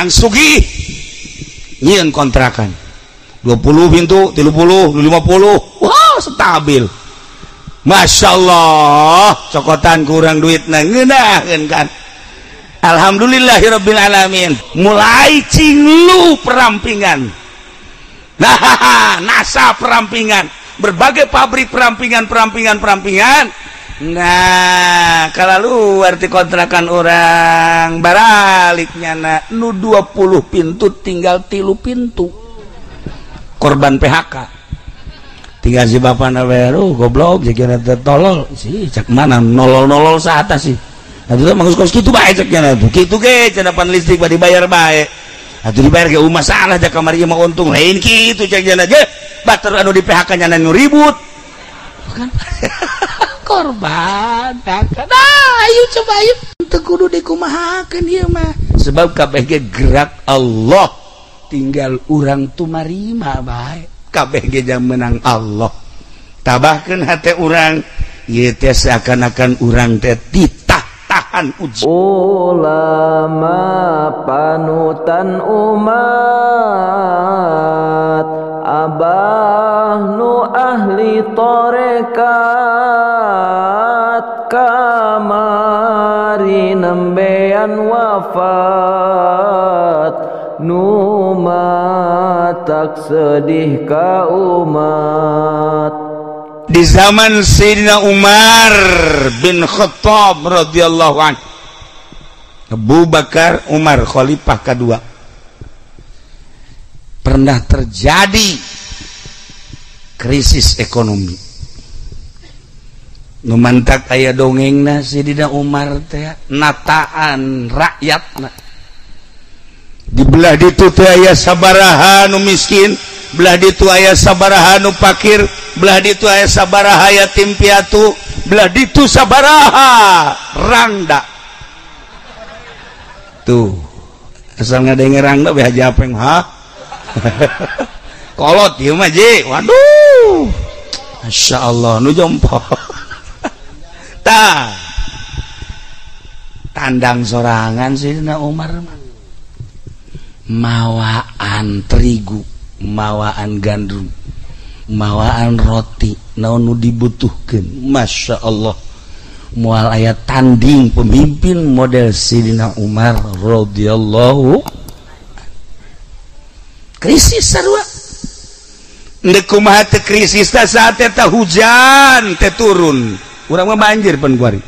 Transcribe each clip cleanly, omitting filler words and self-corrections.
Hayang sugih nyieun kontrakan 20 pintu, 30, 50. Wah, stabil. Masya Allah, cokotan kurang duit na ngeunaheun kan. Alhamdulillahirabbil alamin. Mulai cinglu perampingan. Nah, NASA perampingan, berbagai pabrik perampingan, perampingan, perampingan. Nah, kalau luar di kontrakan orang baraliknya na nu 20 pintu tinggal 3 pintu. Korban PHK. Tinggal si bapak na baru goblok jadi tolol sih cak mana nolol-nolol saat sih. Atuh mah geus kitu bae cek nya tuh. Kitu ge cenah pan listrik bade dibayar bae. Atuh dibayar ge masalah cak kamari mah untung lain kitu cek nya ge. Batur anu di PHK nya nu ribut. Bukan korban PHK. Nah, ayo coba ayo teu kudu dikumahakeun ieu mah. Sebab kabeh ge gerak Allah. Tinggal urang tumarima bae. Kabeh ge jang menang Allah. Tabahkeun hate urang ieu teh seakan-akan urang teh titah tahan uji. Ulama panutan umat, abah nu ahli torekat, kamari nembean wafat, nu matak sedih ka umat. Di zaman Sayyidina Umar bin Khattab radhiyallahu anhu, Abu Bakar Umar khalifah kedua, pernah terjadi krisis ekonomi. Nu mantak aya dongengna Sayyidina Umar teh nataan rakyatna. Di belah ditu teh aya sabaraha nu miskin, belah ditu aya sabaraha nu pakir, belah ditu aya sabaraha yatim piatu, belah ditu sabaraha rangda. Tuh, asal ngadenge rangda beh haji apeng ha. Kolot ieu mah ji. Waduh. Masyaallah nu jompo. Tah. Tandang sorangan Sayyidina Umar mah. Mawaan terigu, mawaan gandum, mawaan roti, naon nu dibutuhkeun. Masya Allah, moal aya tanding pemimpin model Sayyidina Umar radhiyallahu. Krisis sarua. Ndek kumaha teh krisis teh saat eta hujan teh turun. Urang mah banjir pan kuari.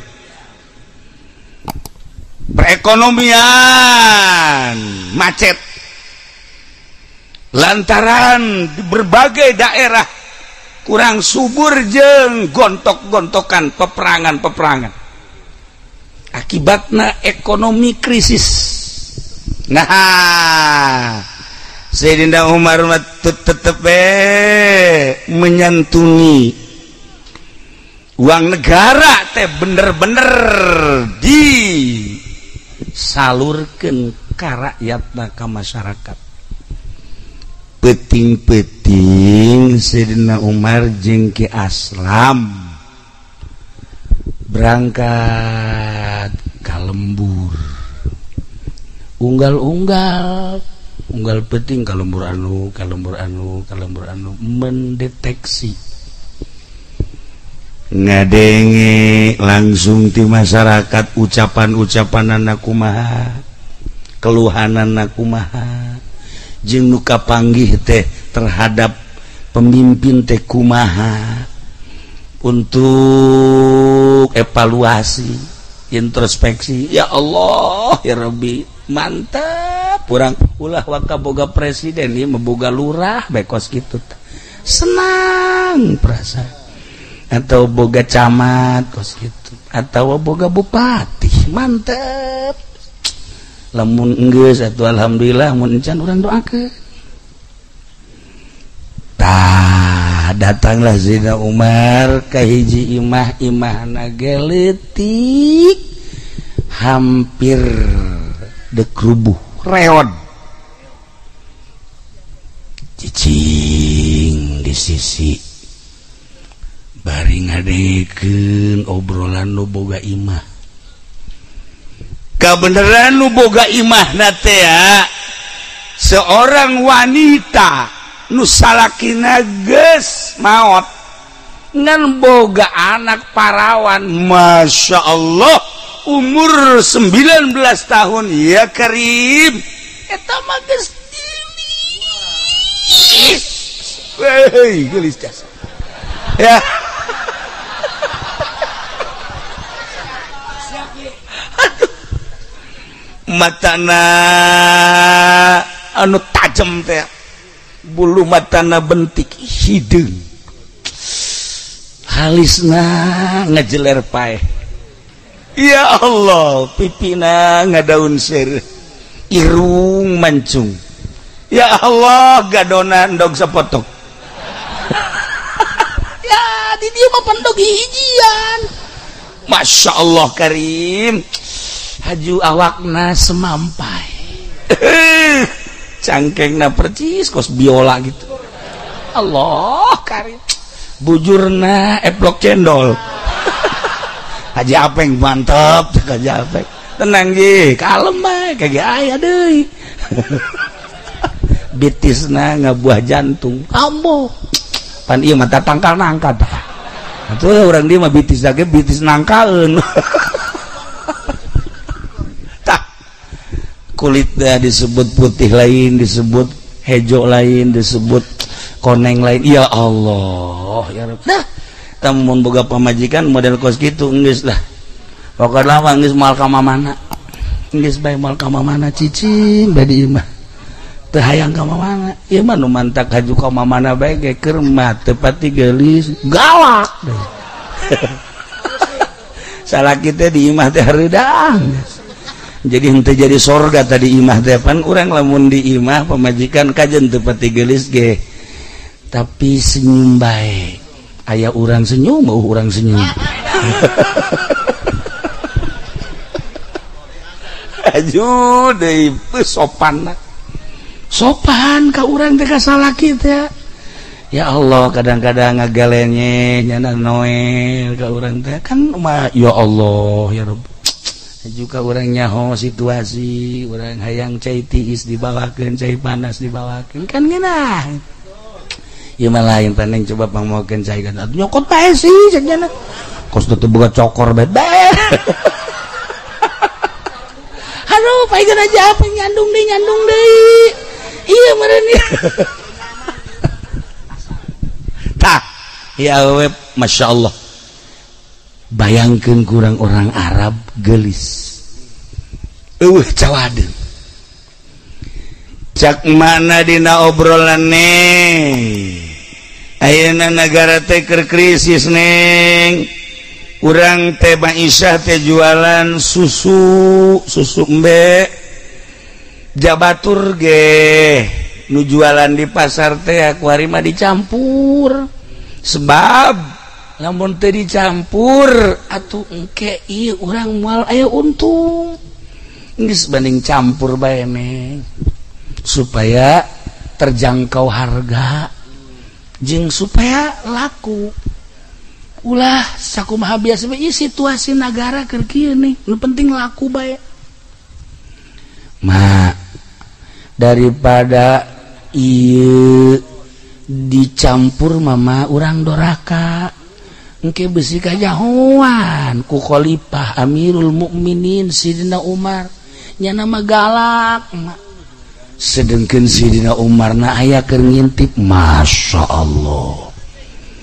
Perekonomian macet. Lantaran di berbagai daerah kurang subur jeung gontok-gontokan peperangan-peperangan. Akibatna ekonomi krisis. Nah, Sayyidina Umar tetep menyantuni uang negara teh bener-bener disalurkeun ka rakyatna, ka masyarakat. Peting-peting Sayyidina Umar jeung Ki Aslam berangkat ka lembur. Unggal-unggal, unggal peting ka lembur anu, ka lembur anu, ka lembur anu, mendeteksi. Ngadenge langsung ti masyarakat ucapan-ucapanana kumaha, keluhanana kumaha, jeung nu kapanggih teh terhadap pemimpin teh kumaha, untuk evaluasi, introspeksi. Ya Allah, ya Rabbi, mantap urang ulah waka boga presiden ieu mah boga lurah bae kos kitu. Senang perasaan. Atau boga camat kos kitu, atau boga bupati, mantap. Lamun enggeus atuh alhamdulillah, mun encan urang doakeun. Tah, datanglah Sayyidina Umar ka hiji imah, imahna ge leutik, hampir dek rubuh, reod. Cicing di sisi bari ngadengekeun obrolan nu boga imah. Kabeneran nu boga imah na teh Seorang wanita nu salakina geus maot ngan boga anak parawan, Masya Allah, umur 19 tahun, ya Karim, eta mah geus geulis. Wey, geulis jasa. Ya. Aduh. Matana anu tajam teh, bulu matana bentik hideung, halisna ngejeler paeh. Ya Allah, pipina ngadaun seureuh, irung mancung. Ya Allah, gadona endog sapotok. Ya, di dieu mah pendog hijian. Masya Allah Karim, haju awakna semampai. Cangkengna percis kos biola gitu. Allah Karim, bujurna eplok cendol. Haji Apeng mantep, Haji Apeng. Tenang ji, kalem bae, kagak aya deui. Bitisna ngabuah jantung. Ambo. Pan ieu mah tangkal nangka tah. Atuh urang dieu mah bitis ge bitis nangkaeun. Tah. Kulitnya disebut putih lain, disebut hejo lain, disebut koneng lain. Ya Allah, ya Rabb. Nah, mun boga pamajikan model kos kitu geus lah. Pokokna mah geus moal ka mamana. Geus bae moal ka mamana cicing bae di imah. Teu hayang ka mamana. Ieu mah nu mantak haju ka mamana bae ge keur mah teu pati geulis, galak. Salaki teh di imah teh hareudang. Jadi henteu jadi sorga tadi imah teh pan urang lamun di imah pamajikan kajen teu pati geulis ge. Tapi senyum bae. Aya urang senyum, mau urang senyum. Aduh, deui sopan. Sopan ka urang teh ka salaki teh. Ya Allah, kadang-kadang ngagalenye nyana noel ka urang teh kan mah ya Allah ya Rabb. Juga urang nyaho situasi, urang hayang cai tiis dibawakeun, cai panas dibawakeun kan ngeunah. Ieu mah lain paneng coba pangmokeun cai kan nyokot bae sih cek nyana. Kos teu boga cokor bae. Aduh, paegan aja apa nyandung deui. Iya meureun ieu. Tah, ya we Masya Allah. Bayangkeun kurang orang Arab geulis. Eueuh cawadeun. Cak mana dina obrolan neng. Ayeuna nagara teh keur krisis neng. Urang teh Aisyah teh jualan susu, susu embe. Jabatur ge nu jualan di pasar teh kuari mah dicampur. Sebab lamun teh dicampur atuh engke ieu urang moal aya untung. Geus banding campur bae neng. Supaya terjangkau harga jeung supaya laku. Ulah sakumaha biasa bae situasi nagara keur kieu nih, nu penting laku bae. Ma daripada ieu dicampur mama urang doraka. Engke besi kajahoan ku khalifah Amirul Mukminin Sidina Umar. Nyana mah galak. Sedengkeun Sidina Umar na aya keur ngintip, Masya Allah.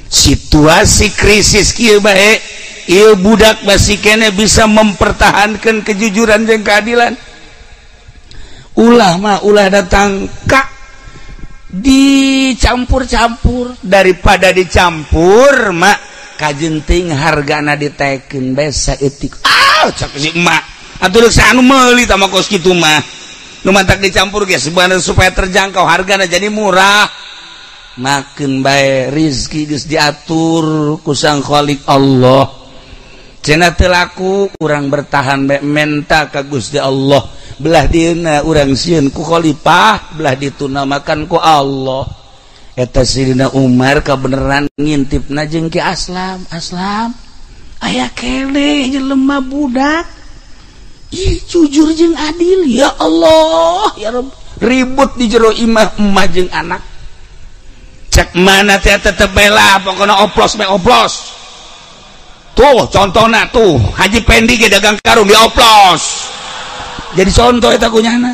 Situasi krisis kieu bae, ieu budak masih kene bisa mempertahankan kejujuran jeung keadilan. Ulah mah ulah datang ka dicampur-campur, daripada dicampur mak kajenting hargana ditekeun bae saeutik. Ah, cak si emak. Atuh deuk anu meuli tah mah kos kitu mah. Nu mantak dicampur ge sebenarnya supaya terjangkau hargana jadi murah. Makeun bae rizki geus diatur ku Sang Khalik Allah. Cenah teu laku urang bertahan bae menta ka Gusti Allah. Belah dieuna urang sieun ku khalifah, belah dituna makan ku Allah. Eta Sidina Umar kabeneran ngintipna jeung Ki Aslam. Aslam aya keneh jelema budak. Ih, jujur jeung adil, ya Allah, ya Rabb. Ribut di jero imah emah jeung anak. Cek mana teh tetep bae lah pokona oplos bae oplos. Tuh contohna tuh Haji Pendi ge dagang karung dioplos. Jadi contoh eta kunyana.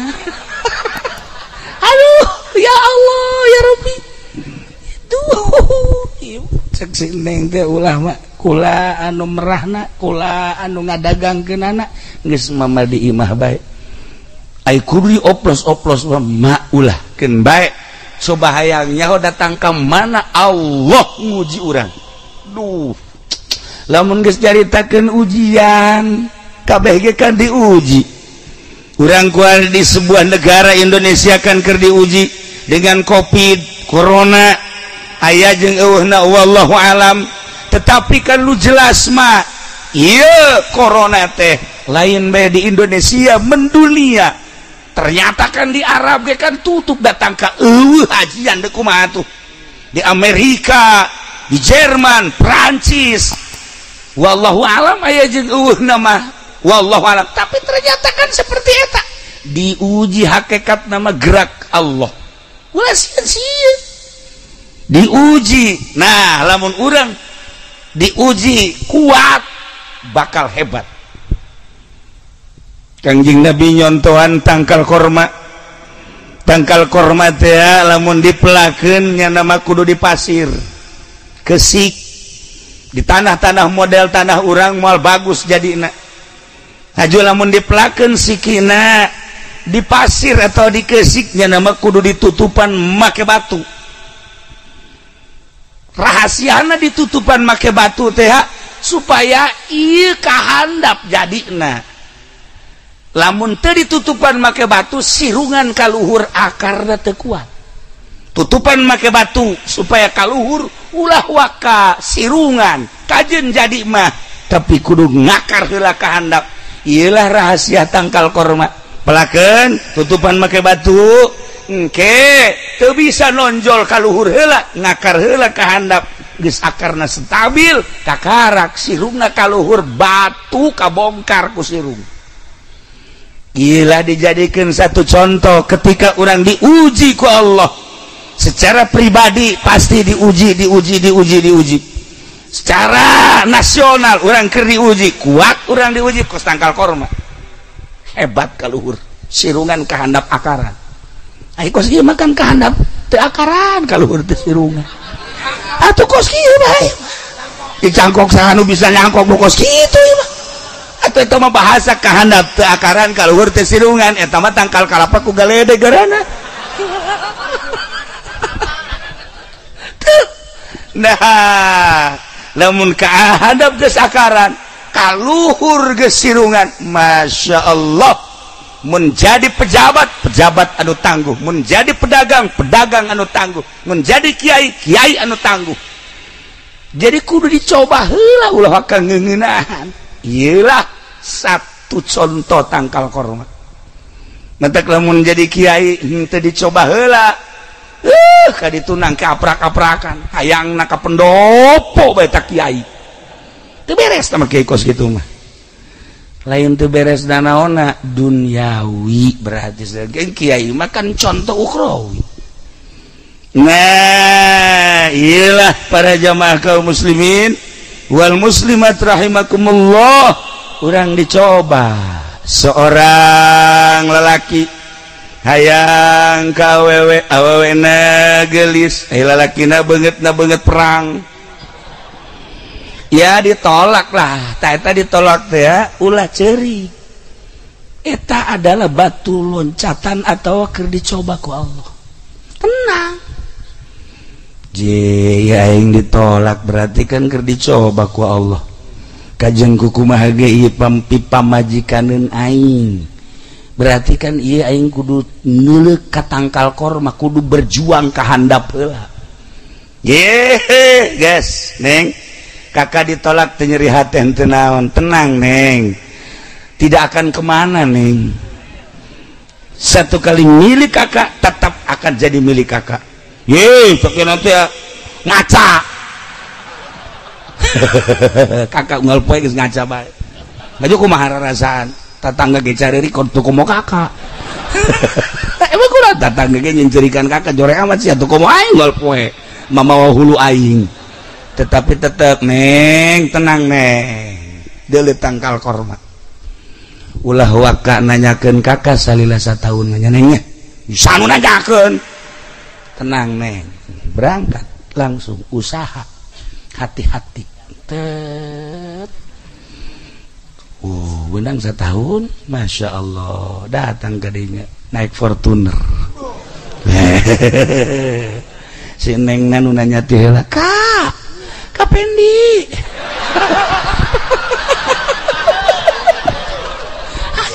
Aduh, ya Allah, ya Rabbi. Tuh, cek si neng teh ulah mah kula anu merahna, kula anu ngadagangkeunana geus mama di imah bae. Ai kudu oplos-oplos mah ma ulah keun bae. Coba hayang nyaho datang ka mana Allah nguji urang. Duh. Lamun geus caritakeun ujian, kabeh ge kan diuji. Urang kuari di sebuah negara Indonesia kan keur diuji dengan Covid, corona, aya jeung eueuhna wallahu alam. Tetapi kan lu jelas mah ieu corona teh lain bae di Indonesia mendunia. Ternyata kan di Arab ge kan tutup datang ka eueuh hajian deui kumaha tuh. Di Amerika, di Jerman, Prancis. Wallahu alam aya jeung eueuhna mah. Wallahu alam, tapi ternyata kan seperti eta. Diuji hakikat nama gerak Allah. Ulah sieun-sieun. Diuji. Nah, lamun urang diuji kuat bakal hebat. Kangjeng Nabi nyontohan tangkal korma. Tangkal korma teh lamun dipelakeun nya nama kudu di pasir. Kesik di tanah-tanah model tanah urang moal bagus jadina. Haju lamun dipelakeun sikina di pasir atau di kesiknya nama kudu ditutupan make batu. Rahasiana ditutupan make batu teh supaya ieu kahandap jadina. Lamun teu ditutupan make batu sirungan kaluhur akarna teu kuat. Tutupan make batu supaya kaluhur ulah waka sirungan kajen jadi mah tapi kudu ngakar heula kahandap. Iyalah rahasia tangkal korma. Pelakeun tutupan make batu engke teu bisa nonjol kaluhur heula ngakar heula kahandap geus akarna stabil kakarak sirungna kaluhur batu kabongkar ku sirung. Gila dijadikan satu contoh ketika orang diuji ku Allah secara pribadi pasti diuji diuji diuji diuji. Secara nasional orang keur diuji kuat orang diuji kos tangkal korma hebat kaluhur sirungan kahandap akaran. Ai kos ieu makan kahandap teu akaran kaluhur teu sirungan atuh kos kieu bae dicangkok saha nu bisa nyangkok kos kitu ieu mah. Atau eta mah bahasa kahandap teu akaran kaluhur teu sirungan eta mah tangkal kalapa ku galede garana. Nah, lamun kahadap geus akaran kaluhur geus sirungan Masya Allah menjadi pejabat pejabat anu tangguh, menjadi pedagang pedagang anu tangguh, menjadi kiai kiai anu tangguh. Jadi kudu dicoba heula ulah ka ngeuneunahan. Iyalah satu contoh tangkal korma. Mentek lamun jadi kiai henteu dicoba heula. Ka ditunang ke aprak-aprakan hayangna ka pendopo bae ta kiai. Teu beres tah kiai kos kitu mah. Lain teu beres danaonna duniawi berarti kiai mah kan contoh ukhrawi. Nah, iyalah para jamaah kaum muslimin wal muslimat rahimakumullah, urang dicoba seorang lelaki hayang ka awewe awewena gelis, lalakina beungeutna beungeut perang. Ya ditolak lah, ta eta ditolak teh ya, ulah ceurik. Eta adalah batu loncatan atau keur dicoba ku Allah. Tenang. Je, ya aing ditolak berarti kan keur dicoba ku Allah. Kajeng kumaha ge ieu pamajikaneun aing. Berarti kan ieu aing kudu neuleuk ka tangkal korma, kudu berjuang ka handap heula. Ye, guys, Neng. Kakak ditolak teu nyeri hate henteu naon. Tenang, Neng. Tidak akan kemana, Neng. Satu kali milik kakak tetap akan jadi milik kakak. Ye, sok nanti ya ngaca. Kakak unggal poe geus ngaca bae. Baju kumaha rarasaan? Tetangga ge cariri kon tuku mo kakak. Emang kurang Tatangga ge nyencerikan kakak jorek amat sih atuh komo aing gol poe mamawa hulu aing. Tetapi tetep neng tenang neng. Deuleu tangkal korma. Ulah waka nanyakeun kakak salila sataun nya neng nya. Bisa nu nanyakeun. Tenang neng. Berangkat langsung usaha. Hati-hati. Tet. Benang setahun, masya Allah, datang ke dinya naik Fortuner. Si neng nanu nanya ti heula, "Kak, Kak Pendi."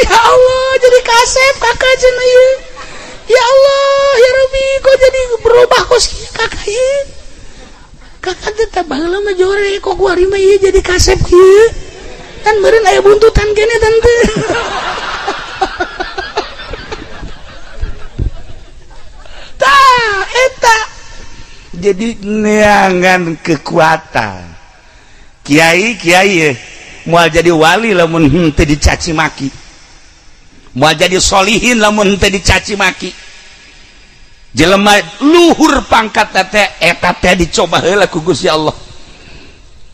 Ya Allah, jadi kasep kakak cenah ieu. Ya Allah, ya Rabbi, kok jadi berubah kos kakak ieu? Kakak teh tah baheula mah jore, kok kuari mah ieu jadi kasep kieu. Kan meureun aya buntutan kene tante. Tah eta jadi neangan kekuatan. Kiai kiai moal jadi wali lamun henteu dicaci maki. Moal jadi solihin lamun henteu dicaci maki. Jelema luhur pangkat teh eta teh dicoba heula ku Gusti Allah.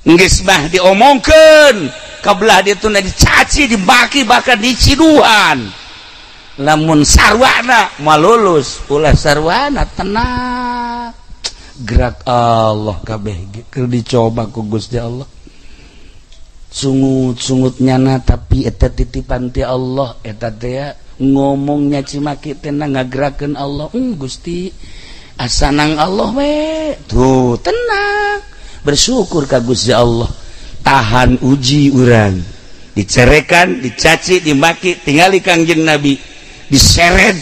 Geus mah diomongkeun kabelah dia tuh dicaci, dibaki, bahkan diciduhan. Lamun sarwana mau lulus, ulah sarwana tenang. Gerak Allah kabeh keur dicoba ku Gusti Allah. Sungut-sungut nyana tapi eta titipan ti Allah, eta teh ngomong nyaci maki teh ngagerakeun Allah. Gusti asanang Allah we. Tuh tenang, bersyukur ka Gusti Allah. Tahan uji urang, dicerekan, dicaci, dimaki, tingali Kangjeng Nabi, diseret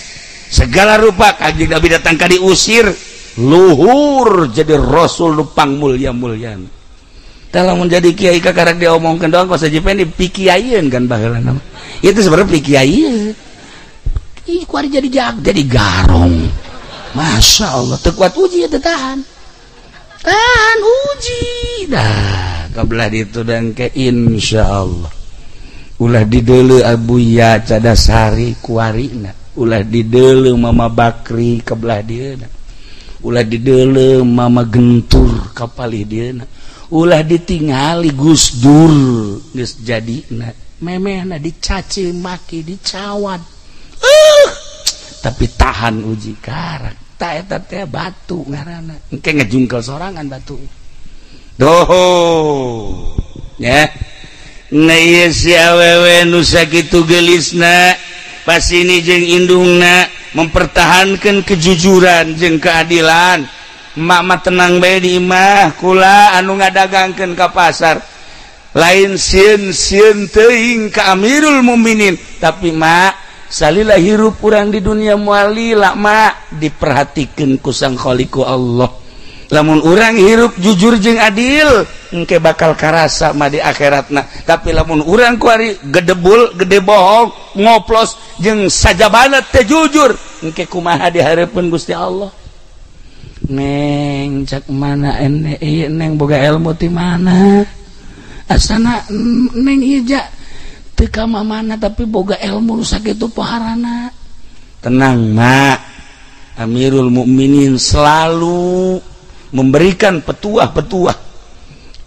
segala rupa. Kangjeng Nabi datang ka diusir, luhur jadi rasul lupang mulia-mulia. Dalam menjadi kiai kakarak diomongkeun doang kok saja pengen dipikiaieun kan baheula nama. Itu sebenarnya pikiaieun. Ih kuari jadi jag, jadi garong. Masya Allah, teu kuat uji teu tahan. Tahan uji dah. Kabelah itu dan ke insya Allah ulah didele Abuya Cadasari kuarina, ulah didele Mama Bakri kebelah dieuna, ulah didele Mama Gentur kapalih dieuna, ulah ditingali Gus Dur geus jadina, memehna dicaci maki dicawan, tapi tahan uji karak ta eta teh batu ngaranna, engke ngejungkel sorangan batu. Doho ya nah ieu si awewe nu sakitu geulisna pasini jeung indungna mempertahankan kejujuran jeung keadilan. Emak mah tenang bae di imah kula anu ngadagangkeun ka pasar lain sieun-sieun teuing ka Amirul Mukminin, tapi mak salila hirup urang di dunia moal lila mak diperhatikeun ku Sang Khaliqu Allah. Lamun urang hirup jujur jeung adil engke bakal karasa mah di akhiratna. Tapi lamun urang kuari gedebul gede bohong ngoplos jeung sajabana teu jujur engke kumaha di hareupeun Gusti Allah. Neng cak mana ene ieu neng boga ilmu ti mana asana neng ieu ja teu ka mana tapi boga ilmu nu sakitu poharana. Tenang mak, Amirul Mukminin selalu memberikan petuah-petuah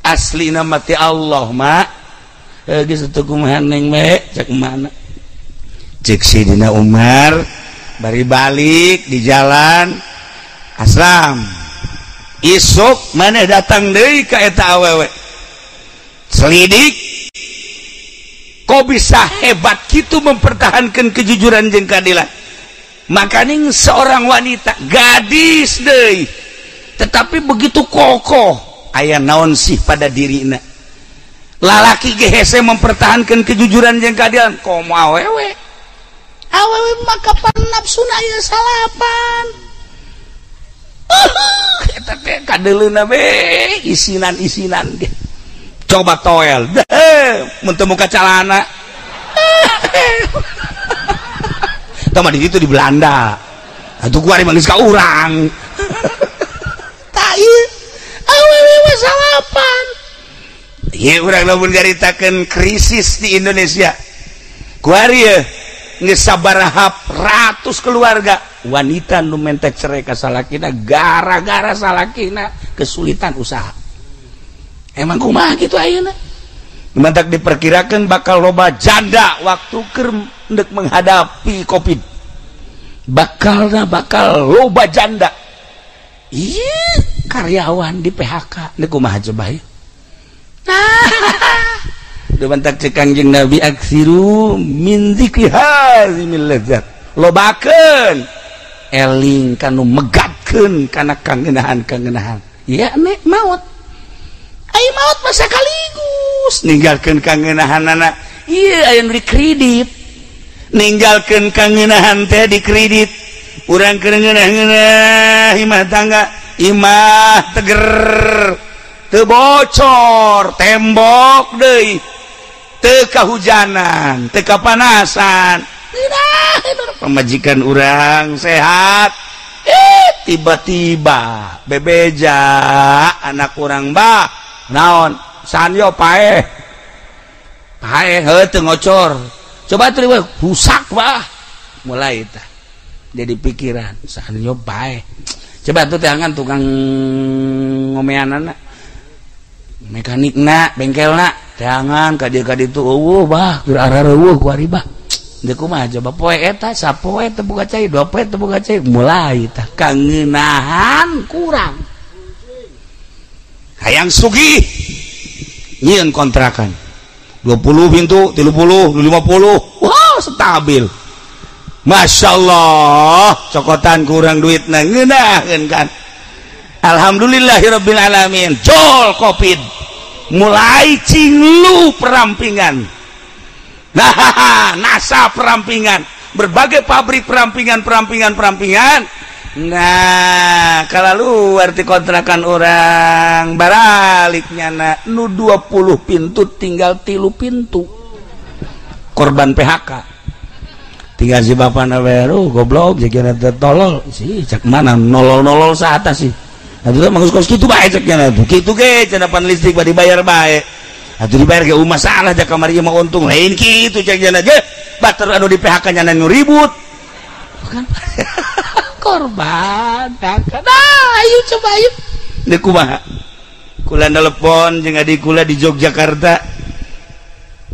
asli nama ti Allah mak. Geus teu kumaha neng we cek mana cek Sidina Umar bari balik di jalan aslam isuk maneh datang deui ka eta awewe selidik kok bisa hebat kitu mempertahankan kejujuran jeung keadilan. Makaning seorang wanita gadis deui tetapi begitu kokoh aya naon sih pada dirina. Lalaki ge hese mempertahankan kejujuran jeung keadilan komo awewe. Awewe mah kapan nafsuna aya salapan. Eta teh kadeuleuna we isinan-isinan ge. Coba toel deh mun teu muka calana. Tah mah di ditu di Belanda. Atuh kuari mah geus ka urang. Tah ieu awewe mah salapan. Ieu urang lamun nyaritakeun krisis di Indonesia. Kuari ye Geus sabaraha ratus keluarga wanita nu mentek cerai ka salakina gara-gara salakina kesulitan usaha. Emang kumaha kitu ayeuna? Mantak diperkirakan bakal loba janda waktu keur ndek menghadapi Covid. Bakal loba janda. Iya, karyawan di PHK. Ndek kumaha coba ieu? Nah, mantak cek Kangjeng Nabi aksiru min dzikri hazimil ladzat. Lobakeun eling kanu megatkeun kana kangenahan-kangenahan. Ya nek maot. Ai maot mah sakaligus ninggalkeun kangenahanana. Ieu aya nu dikredit. Ninggalkeun kangenahan teh dikredit. Urang keur ngeunah-ngeunah imah tangga, imah teger. Teu bocor tembok deui, teu kahujanan, teu kapanasan. Pamajikan urang sehat, tiba-tiba bebeja anak urang bah naon sanyo paeh paeh heuh teu ngocor. Coba teu rusak bah, mulai tah jadi pikiran sanyo paeh. Coba tuh teangan tukang ngomeanana, mekanikna, bengkelna, teangan ka dieu ka ditu eueuh bah, keur arareueuh ku ari bah. Deuk kumaha coba poe eta sapoe teu boga cai, dua poe teu boga cai, mulai tah kangenahan kurang. Hayang sugih nyieun kontrakan 20 pintu, 30, 50. Wah, stabil. Masya Allah, cokotan kurang duitna ngeunaheun kan. Alhamdulillahirabbil alamin. Jol Covid. Mulai cinglu perampingan. Nah, NASA perampingan, berbagai pabrik perampingan. Nah, kalau luar di kontrakan orang baraliknya na nu 20 pintu tinggal 3 pintu. Korban PHK. Tinggal si bapak na weru goblok jigana teh tolol sih cek mana nolol-nolol saata sih. Atuh mah geus kitu bae cek nya tuh. Kitu ge cenah pan listrik bade dibayar bae. Atuh dibayar ge masalah jak kamari mah untung lain kitu cek nya ge. Batur anu di PHK nya nu ribut. Bukan korban PHK. Nah, ayo coba ayo. Deuk kumaha? Kula telepon jeung adik kula di Yogyakarta.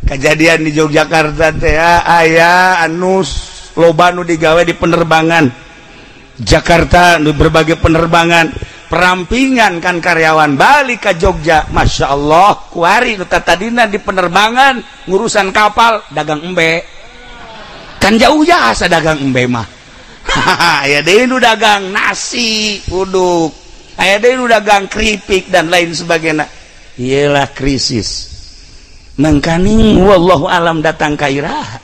Kejadian di Yogyakarta teh aya anu loba nu digawe di penerbangan Jakarta, nu berbagai penerbangan perampingan kan karyawan balik ke Jogja. Masya Allah, kuari nu tadina di penerbangan ngurusan kapal dagang embe, kan jauh jasa dagang embe mah. Aya deui nu dagang nasi uduk, aya deui nu dagang keripik dan lain sebagainya. Iyalah krisis. Mangkaning wallahu alam datang ka iraha.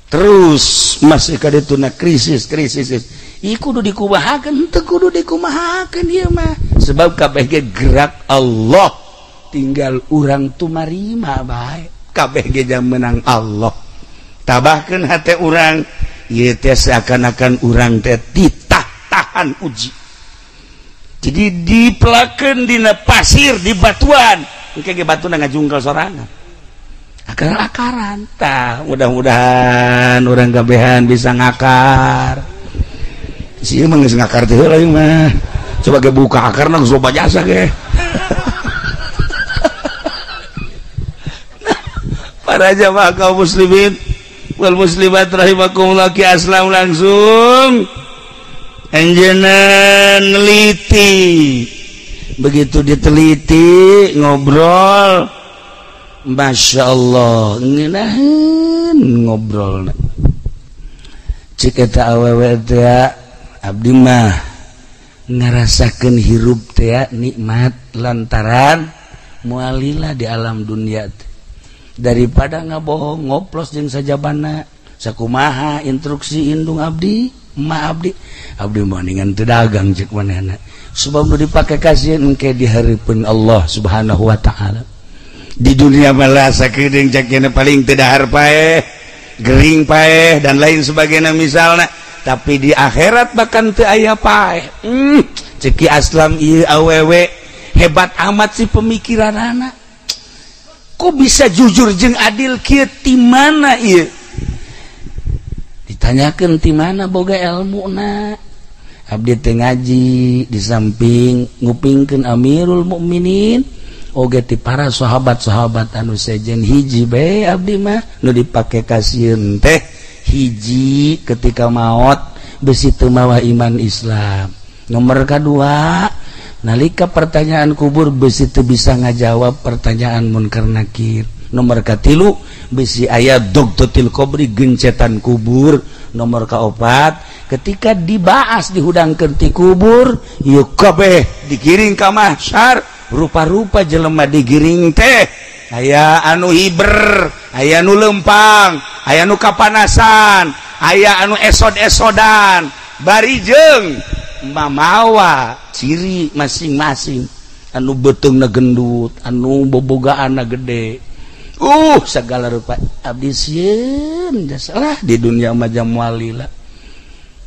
Terus masih kadituna krisis. Ieu kudu dikumahakeun, teu kudu dikumahakeun ieu mah. Sebab kabeh ge gerak Allah, tinggal urang tumarima bae. Kabeh ge jam menang Allah. Tabahkeun hate urang, ieu teh seakan-akan urang teh ditah-tahan uji. Jadi dipelakeun dina pasir di batuan. Engke ge batuna ngajungkel sorangan. Akar-akaran tah, mudah-mudahan urang kabehan bisa ngakar. Si ieu mah geus ngakar teh heula ieu mah. Coba ge buka akarna geus loba jasa ge. Para jamaah kaum muslimin wal muslimat rahimakumullah, ki aslam langsung anjeunna neliti. Begitu diteliti ngobrol, Masya Allah ngeunaheun ngobrolna. Cek eta awewe teh abdi mah ngarasakeun hirup teh nikmat lantaran mualila di alam dunia teh. Daripada ngabohong ngoplos jeung sajabana sakumaha instruksi indung abdi ma abdi abdi mah ningan teu dagang cek manehna. Sebab nu dipake kasieun engke di hareupeun Allah Subhanahu wa taala. Di dunia malah sakedeung cek paling teu dahar paeh, gering paeh dan lain sebagainya misalna, tapi di akhirat bahkan teu aya paeh. Cek Ki Aslam ieu awewe hebat amat sih pemikiranana. Kok bisa jujur jeung adil kieu ti mana ieu? Ditanyakeun ti mana boga elmuna? Abdi teh ngaji di samping ngupingkeun Amirul Mukminin oge ti para sahabat-sahabat anu sejen hiji bae abdi mah nu dipake kasieun teh hiji ketika maot besi teu mawa iman Islam. Nomor kadua nalika pertanyaan kubur besi teu bisa ngajawab pertanyaan munkar nakir. Nomor katilu besi aya dogtotil kubri gencetan kubur. Nomor kaopat ketika dibaas dihudangkeun ti kubur ieu kabeh digiring ka mahsyar rupa-rupa jelema digiring teh aya anu hiber, aya anu lempang, aya anu kapanasan, aya anu esod-esodan, bari jeung mamawa ciri masing-masing, anu beuteungna gendut, anu bobogaanna gede. Segala rupa abdi sieun jasalah di dunia mah walila.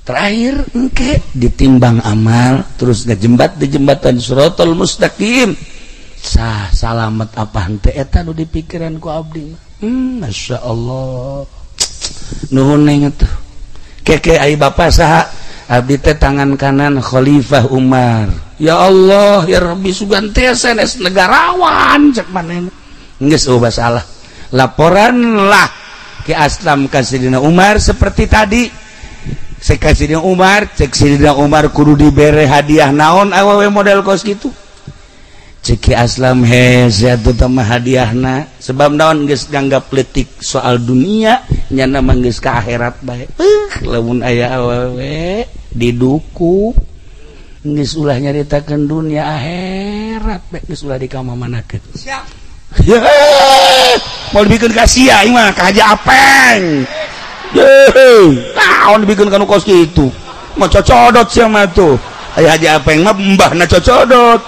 Terakhir engke ditimbang amal terus ngejembat di jembatan Siratal Mustaqim. Sah salamet apa henteu eta nu dipikiran ku abdi mah. Masya Allah. Nuhun neng atuh. Keke ai bapa saha? Abdi teh tangan kanan Khalifah Umar. Ya Allah, ya Rabbi sugan teh sanes negarawan cek manehna. Geus eueuh salah. Laporanlah ke Aslam ka Sidina Umar seperti tadi. Cek ka Sidina Umar, cek Sidina Umar kudu dibere hadiah naon awewe model kos kitu. Cek Ki Aslam hese atuh teh mah hadiahna sebab naon geus nganggap leutik soal dunia nyana mah geus ka akhirat bae. Lamun aya awewe diduku geus ulah nyaritakeun dunia akhirat bae geus ulah dikamamanakeun. Siap. Mau dibikin kasih ya, mah ka Haji Apeng. Naon dibikin kanu kos kitu. Mah cocodot sia mah tuh. Aya Haji Apeng mah mbahna cocodot.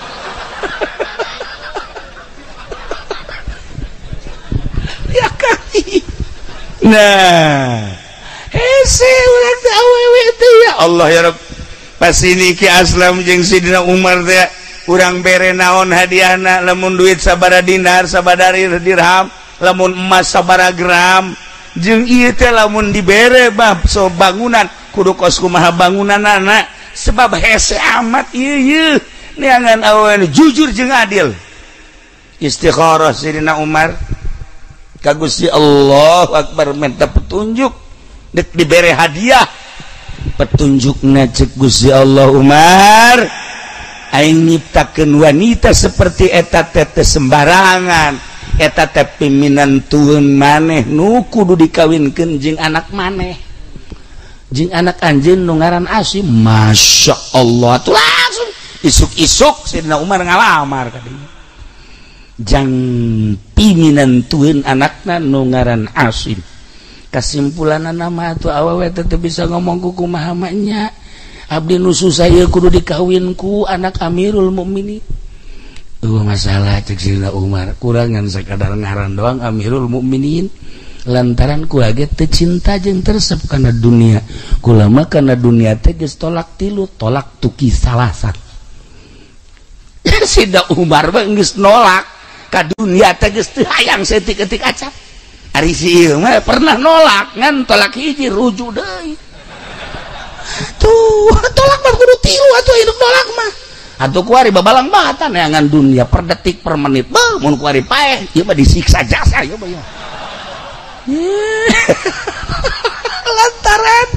Ya kali. Nah, hese urang teh awewe teh ya Allah ya Rabb. Pas ini Ki Aslam jeung Sidina Umar teh urang bere naon hadiahna lamun duit sabara dinar sabara dirham lamun emas sabara gram jeung ieu teh lamun dibere bab so bangunan kudu kos kumaha bangunanana sebab hese amat ieu ieu neangan awewe jujur jeung adil. Istikharah Sidina Umar ka Gusti Allahu Akbar minta petunjuk dek dibere hadiah petunjukna cek Gusti Allah Umar aing nyiptakeun wanita seperti eta teh sembarangan eta teh piminan tueun maneh nu kudu dikawinkeun jeung anak maneh jeung anak anjeun nu ngaran Asim. Masya Allah tuh langsung isuk-isuk Sidina Umar ngalamar ka dinya jang piminan tueun anakna nu ngaran Asim. Kasimpulanna mah atuh awewe teh teu bisa ngomong ku kumaha mah nya. Abdi nu susah ieu kudu dikawin ku anak Amirul Mukminin. Eueuh masalah cek Sidina Umar kurangan sakadar ngaran doang Amirul Mukminin lantaran kula ge teu cinta jeung teresep kana dunia. Kula mah kana dunia teh geus tolak tilu, tolak tuki salasan. Sidina Umar mah geus nolak ka dunia teh geus teu hayang saeutik-eutik acan. Ari si ieu mah pernah nolak ngan tolak hiji rujuk deui. Tuh tolak mah kudu tilu atuh hidup nolak mah. Atuh kuari babalang batan neangan dunia per detik per menit. Beuh mun kuari paeh ieu mah disiksa jasa ieu mah. Lantaran